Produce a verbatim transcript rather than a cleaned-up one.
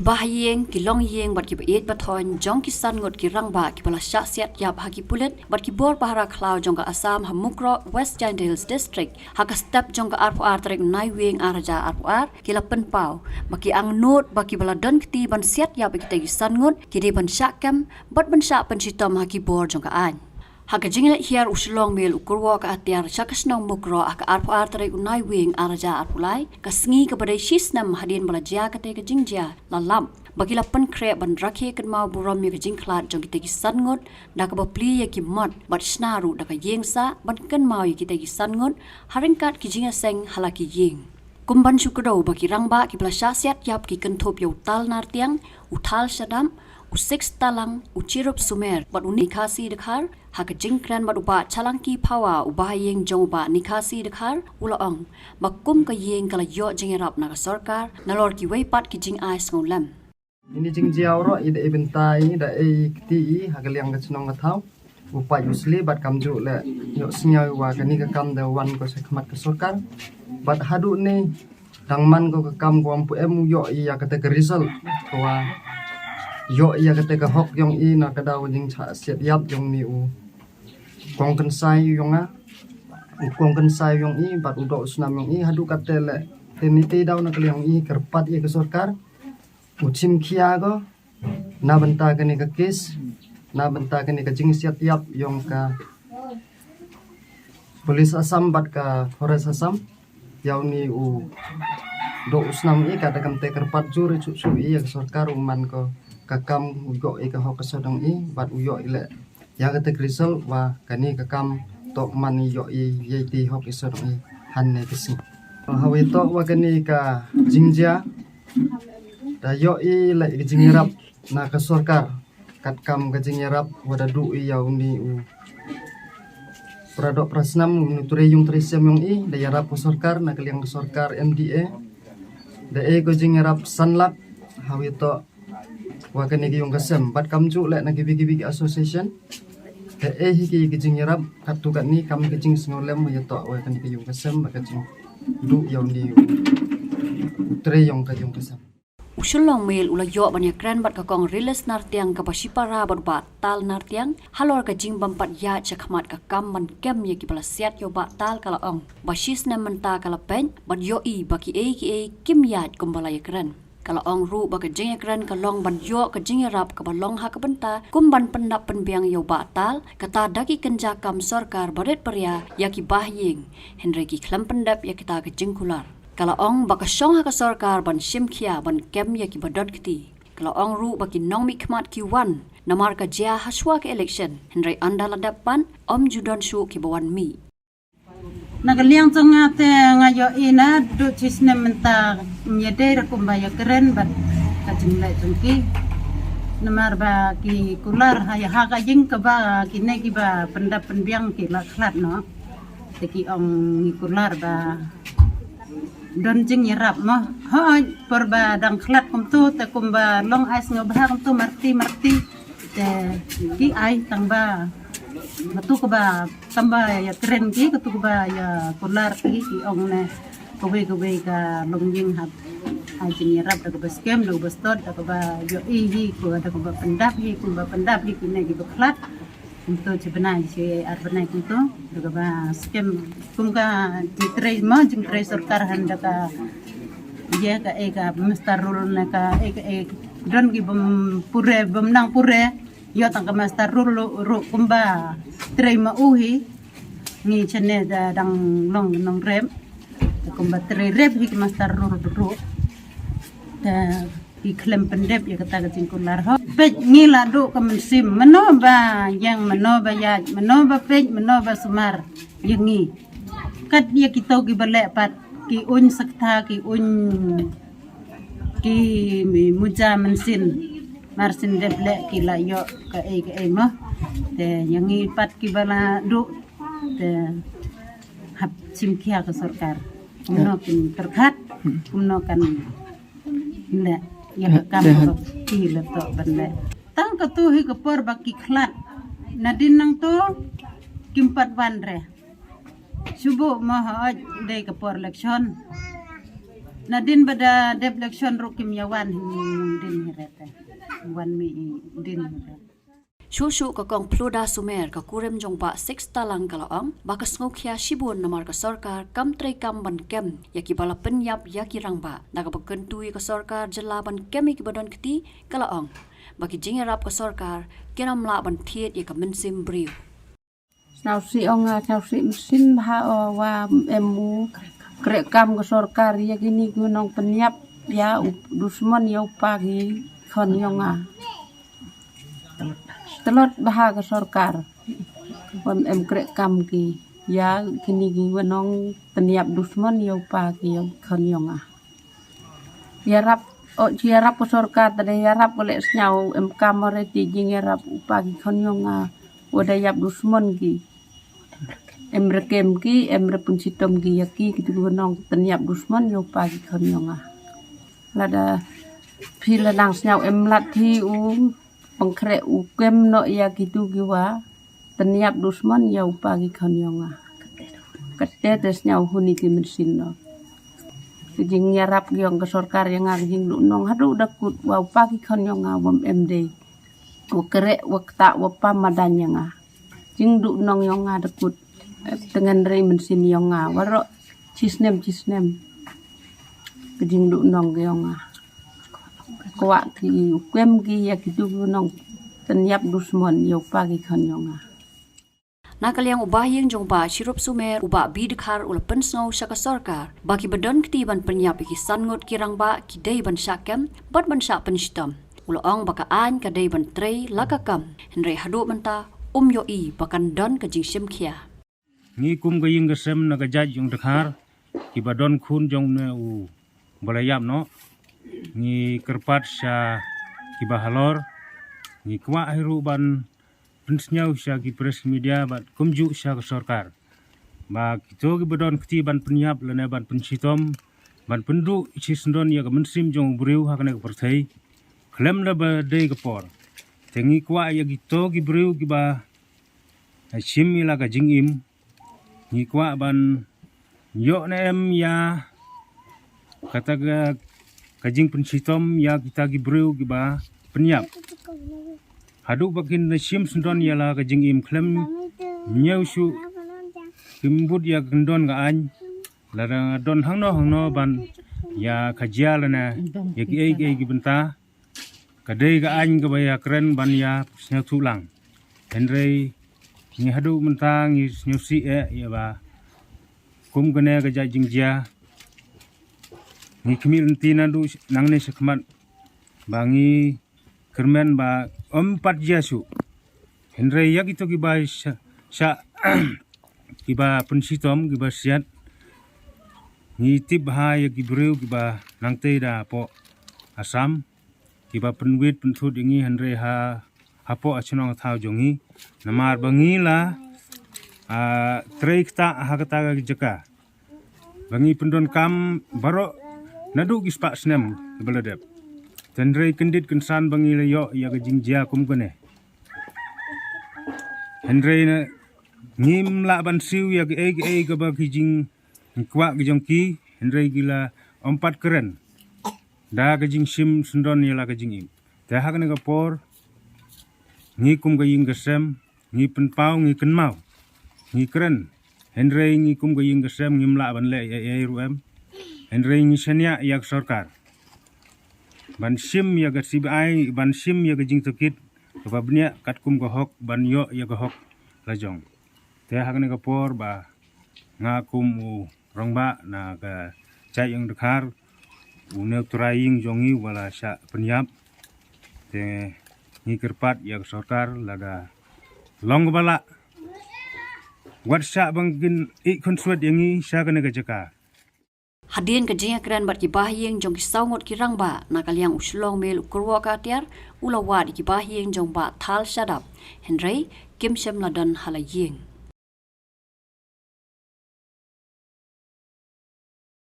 Bah ïing, ki long ïing bad ki ba ïeit ba thoiñ jong ki san ngut ki rangbah ki ba la shah siat ïap ha ki pulit bad ki bor pahara khlaw jong ka Assam ha Mukroh, West Jaintia Hills District, ha ka step jong ka arphew ar tarik u Naiwieng ar hajar arphew ar, ki la pynpaw ba ki angnud ba ki ba la don kti ban siat ïap ïa kita ki san ngut ki dei ban shah kem bad ban shah pynshitom ha ki bor jong ka aiñ. Ha ka jingleit hiar u Shillong Mail u kyrwoh ka atiar sha ka shnong Mukroh ha ka arphew ar tarik u Naiwieng ar hajar arphew lai, ka sngi kaba dei shi snem hadien ba la jia kata ka jingjia, la lap ba ki la pynkhreh ban rakhe kynmaw burom ïa ka jingkhlad jong kita ki san ngut da kaba plie ïa ki mot bad shna ruh da ka ïing sah ban kynmaw ïa kita ki san ngut ha ryngkat ki jingïaseng ha la ki ïing. Kum ban shu kdew ba ki rangbah ki ba la shah siat ïap ki kynthup ïa u Tal Nartiang, u Thal Shadap, u Six Talang, u Chirup Sumer bad u Nikhasi Dkhar. Ha ka jingkren bad u Bah Chalangki Phawa, u bah ïing jong u Bah Nikhasi Dkhar, u la ong ba kum ka ïing ka la ïoh jingïarap na ka sorkar nalor kiwei pat ki jingai sngewlem. Ini jingjia u ruh i da i bynta i da i kti i ha ka liang ka chnong ka thaw. U paid u sli bad kamjuh leh ïohsngew wa kani ka kam da wan ko sha khmat ka sorkar. Bad haduh ni dang man ko ka kam ko am pu em u ïoh i ïa kata ka result ko wa ïoh i ïa kata ka hok yong i na ka daw jingshah siat ïap yong ni u kong kynsai yong nga, u kong kynsai yong i bad u doh u snam yong i. Haduh kata leh te ni te daw na ka liang i kyrpad ïa ka sorkar u chim khia ko na bynta kani ka kes, na bynta kani ka jingsiat ïap yong ka Police Assam bad ka Forest Assam. Ïa u ni u doh u snam i ka da kam te kyrpad jur i chuh chuh i ïa ka sorkar u man ko ka kam u ïoh i ka hok ka sodong i bad u ïoh i leh ïa kata ka result wa kani ka kam tok man i ïoh i ïa i ti hok i sodong i han ne ka sngi. Hawi tok wa kani ka jingjia da ïoh i leh i ka jingïarap na ka sorkar. Kat kam ka jingïarap wa da duh i ïa u ni u pradok prasnam u ni u trei yung trei sem yong i da ïarap ka sorkar na ka liang ka sorkar M D A. Da e ko jingïarap san lak hawi tok wa kani ka yung ka sem bad kamjuh leh na ki bi ki bi ki association. Da e hi ki ki jingïarap kat tu kat ni kam ka jingsngewlem wa ïa tok wa kani ka yung ka sem bad ka jingduh ïa u ni u trei yong ka yung ka sem. U Shillong Mail u la ïoh ban ïakren bad ka kong Rilis Nartiang kaba shipara bad u Bah Tal Nartiang halor ka jingbym pat ïaid sha khmat ka kam ban kem ïa ki ba la siat ïa u Bah Tal. Ka la ong ba shi snem mynta ka la peit bad ïoh i ba ki ei ki ei kim ïaid kumba la ïakren. Ka la ong ruh ba ka jingïakren ka long ban ïoh ka jingïarap kaba long ha ka bynta kum ban pyndap pynbiang ïa u Bah Tal kata da ki kynja kam sorkar barit baria ïa ki bah ïing hynrei ki khlem pyndep ïa kita ka jingkular. Ka la ong ba ka shong ha ka sorkar ban shim khia ban kem ïa ki ba don kti. Ka la ong ruh ba ki nongmihkhmat ki wan namar ka jia ha shuwa ka election hynrei ynda la dep pat ym ju don shuh ki ba wan mih. Na ka liang jong nga te nga ïoh i na duh chi snem mynta ym ïadei ra kumba ïakren bad ka jingleh jong ki. Namar ba ki kular ha ïa ha ka ïing kaba kine kiba pyndap pynbiang ki la khlad noh. Te ki ong ngi kular ba don jingïarap mo. Hooid por ba dang khlad kumto te kumba long ai sngewbha kumto marti marti. Te ki ai tang ba katu kaba tang ba ïakren ki katu kaba ïa kular ki ki ong ne kawei kawei ka longïing hap ai jingïarap da kaba skhem da kaba stot da kaba ïoh i hi ko da kaba pyndap hi kumba pyndap hi kine kiba khlad. Kumto chi bnai chi ar bnai kumto da kaba skhem kum ka jingtrei mo jingtrei sorkar han da ka ïa ka e ka muster roll ne ka e ka e don ki bym pure bym nang pure. Ïoh tang ka muster roll ruh kumba trei ma u hi ngi chane da dang long nong rem kumba trei rep hi ka muster roll ruh. Te ki khlem pyndep ïa kata ka jingkular ho. Peit ngi la duh ka mynsiem mano ba ïeng mano ba ïaid mano ba peit mano ba sumar ïa ngi. Kat ïa kito kiba leh pat ki uiñ sakta ki uiñ ki muja mynsiem. Mar syn dep leh ki la ïoh kaei kaei mo. Te ïa ngi pat kiba la duh te hap shim khia ka sorkar kumno kin pyrkhat kumno kan leh ïa ka kam kaba ki la toh ban leh. Tang katu hi ka por ba ki khlad nadien nangto kim pat wan re. Shu buh mo hooid dei ka por election. Nadin ba da dep election ruh kim ïa wan hi, din hi rete. Wan mi i din hi rete. Shuh shuh ka Kong Ploda Sumer, ka kurim jong Bah Six Talang, ka la ong ba ka sngewkhia shibun namar ka sorkar kam treikam ban kem ïa kiba la pynïap ïa ki rangbah. Da kaba kyntu ïa ka sorkar jylla ban kem ïa kiba don kti, ka la ong ba ki jingïarap ka sorkar kim lah ban thied ïa ka mynsiem briew. Sngewsih ong nga, sngewsih mynsiem bha o wa em u kreh kam ka sorkar ïa kini ki nongpynïap ïa u dusmon ïa u pa ki khon ïong nga. Tlot bha ka sorkar wa em kreh kam ki ïa kini ki wa nongpynïap dusmon ïa u pa ki khon ïong nga. Ïarap, o, ïarap ka sorkar, tade ïarap ko leh sngew em kam re ti jingïarap u pa ki khon ïong nga, wa da ïap dusmon ki. Em re kem ki, em re pynshitom ki ïa ki, ki tu nongpynïap dusmon ïa u pa ki khon ïong nga. Lada phi la nang sngew em lad hi u pynkreh u kem noh ïa ki tu ki wa pynïap dusmon ïa u pa ki khon ïong nga. Kate te sngew hun i ki mynsiem noh. Ki jingïarap ki ong ka sorkar ïa nga ki jingduhnong haduh da kut wa u pa ki khon ïong nga wam em dei. Wa kreh wa ktah wa pam madan ïa nga. Jingduhnong ïong nga da kut. Tyngen rei mynsiem ïong nga. Waroh chi snem chi snem. Ki jingduhnong ki ïong nga. Kwah ki u kem ki ïa ki tu ki nongpynïap dusmon ïa u pa ki khon ïong nga. Na ka liang u Bahaïing jong Bah Shirup Sumer, u Bah B. Dkhar, u la pynsngew sha ka sorkar ba kiba don kti ban pynïap ïa ki san ngut ki rangbah ki dei ban shah kem bad ban shah pynshitom. U la ong ba ka aiñ ka dei ban trei la ka kam, hynrei haduh mynta um ïohi ba kan don ka jingshim khia. Ngi kum ka ïing ka sem na ka jait jong Dkhar, kiba don khun jong une u ba la ïap noh, ngi kyrpad sha kiba halor, ngi kwah hi ruh ban pynsngew sha ki press media bad kumjuh sha ka sorkar ba kito kiba don kti ban pynïap lane ban pynshitom, ban pynduh shisyndon ïa ka mynsiem jong u briew ha kane ka pyrthei, khlem da ba dei ka por. Te ngi kwah ïa kito ki briew kiba shim ïa la ka jingim, ngi kwah ban ïoh ne em ïa kata ka, ka jingpynshitom ïa kita ki briew kiba pynïap. Haduh ba kin da shim syndon ïa la ka jingim khlem ñiew shuh kim bud ïa ka kyndon ka aiñ. Lada don hangno hangno ban ïa ka jia lane ïa kiei kiei ki bynta, ka dei ka aiñ kaba ïa kren ban ïa sngewthuh lang. Hynrei ngi haduh mynta ngi sngewsih eh ïa ba kum kane ka jait jingjia, ngi khmih lynti naduh nangne shakhmat ba ngi kyrmen ba ym pat jia shuh. Hynrei ïa kito kiba sha, sha kiba pynshitom, kiba siat, ngi tip bha ïa ki briew kiba nangtei da hapoh Assam, kiba pynwit pynthut ïa ngi, hynrei ha hapoh ka shnong ka thaw jong ngi, namar ba ngi la, ah, trei ktah ha kata ka jaka ba ngi pyndonkam baroh naduh ki spah snem kiba la dep. Hynrei kyndit kynsan ba ngi la ïoh ïa ka jingjia kum kane. Hynrei na, ngim lah ban siew ïa kiei kiei kaba ki jingkwah ki jong ki, hynrei ki la ym pat kren da ka jingshim syndon ïa la ka jingim. Te ha kane ka por ngi kum ka ïing ka sem ngi pynpaw, ngi kynmaw, ngi kren. Hynrei ngi kum ka ïing ka sem ngim lah ban leh ei ei ruh em. Hynrei ngi shaniah ïa ka sorkar ban shim ïa ka C B I, ban shim ïa ka jingtohkit kaba bniah katkum ka hok, ban ïoh ïa ka hok la jong. Te ha kane ka por ba nga kum u rangbah na ka jait jong Dkhar, une u trai ïing jong ngi uba la shah pynïap, te ngi kyrpad ïa ka sorkar lada long kaba lah, wat shah ban kin ïeh khunswet ïa ngi sha kane ka jaka. Hadien ka jingïakren bad ki bahaïing jong ki saw ngut ki rangbah, na ka liang u shlong mel u kyrwoh ka atiar u la wad ïa ki bahaïing jong Bah Thal Shadap, hynrei kim shym la don ha la ïing.